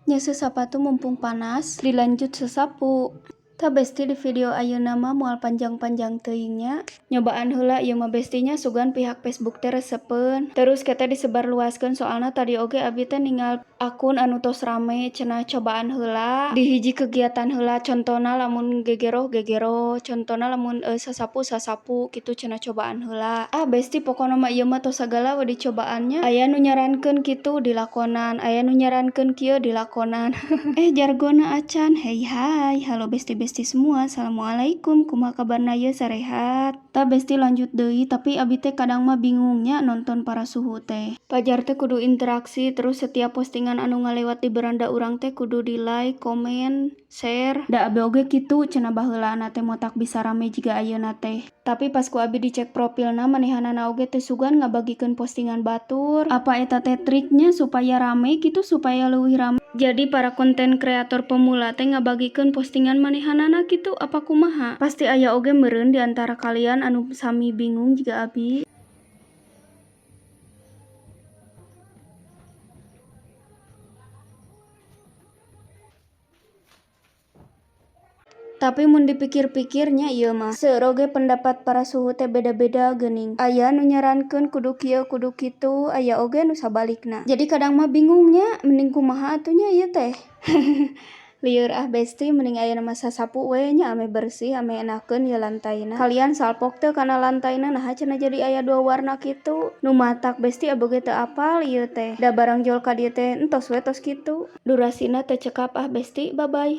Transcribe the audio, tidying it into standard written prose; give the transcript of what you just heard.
Nyeuseuh sapatu mumpung panas, dilanjut sasapu. Tah, Besti, di video ayeuna mah moal panjang-panjang teuing nya. Nyobaan heula ieu mah, Besti, nya, sugan pihak Facebook teh resepeun. Terus kita disebarluaskeun, soalna tadi oge abi teh ningal akun anu tos rame cenah cobaan heula di hiji kegiatan heula, contona lamun gegeroh gegeroh, contona lamun sasapu sasapu kitu cenah, cobaan heula. Ah, Besti, pokona mah ieu mah tos sagala we dicobaan nya. Aya nu nyarankeun kitu dilakonan, aya nu nyarankeun kieu dilakonan. Eh, jargona acan. Hey, hai, halo Besti-besti semua. Assalamualaikum, kumaha kabarna ieu, sarehat? Tah, Besti, lanjut deui, tapi abi teh kadang mah bingung nya nonton para suhu teh. Pajar teh kudu interaksi terus, setiap postingan anu ngalewat di beranda urang teh kudu di like, komen, share. Da abi oge kitu cenah, baheulana teh motak bisa rame jiga ayeuna teh. Tapi pas ku abi dicek profilna, manehanana oge teu sugan ngabagikeun postingan batur. Apa eta teh triknya supaya rame gitu, supaya leuwih rame? Jadi para konten kreator pemula teh ngabagikeun postingan manehanana kitu, apa kumaha? Pasti aya oge meureun di antara kalian anu sami bingung jiga abi. Tapi mun dipikir-pikir nya, ieu mah seueur oge pendapat para suhu teh beda-beda geuning. Aya nu nyarankeun kudu kieu kudu kitu, aya oge nu sabalikna. Jadi kadang mah bingung nya, mending kumaha atuh nya ieu teh. Lieur ah, Besti, mending ayeuna mah sasapu we nya, ameh bersih, ameh enakeun ieu lantaina. Kalian salpok teu kana lantaina? Naha cenah jadi aya dua warna kitu? Nu matak, Besti, abi oge teu apal ieu teh. Da barang jol ka dieu teh entos we tos kitu. Durasina teu cekap ah, Besti, bye bye.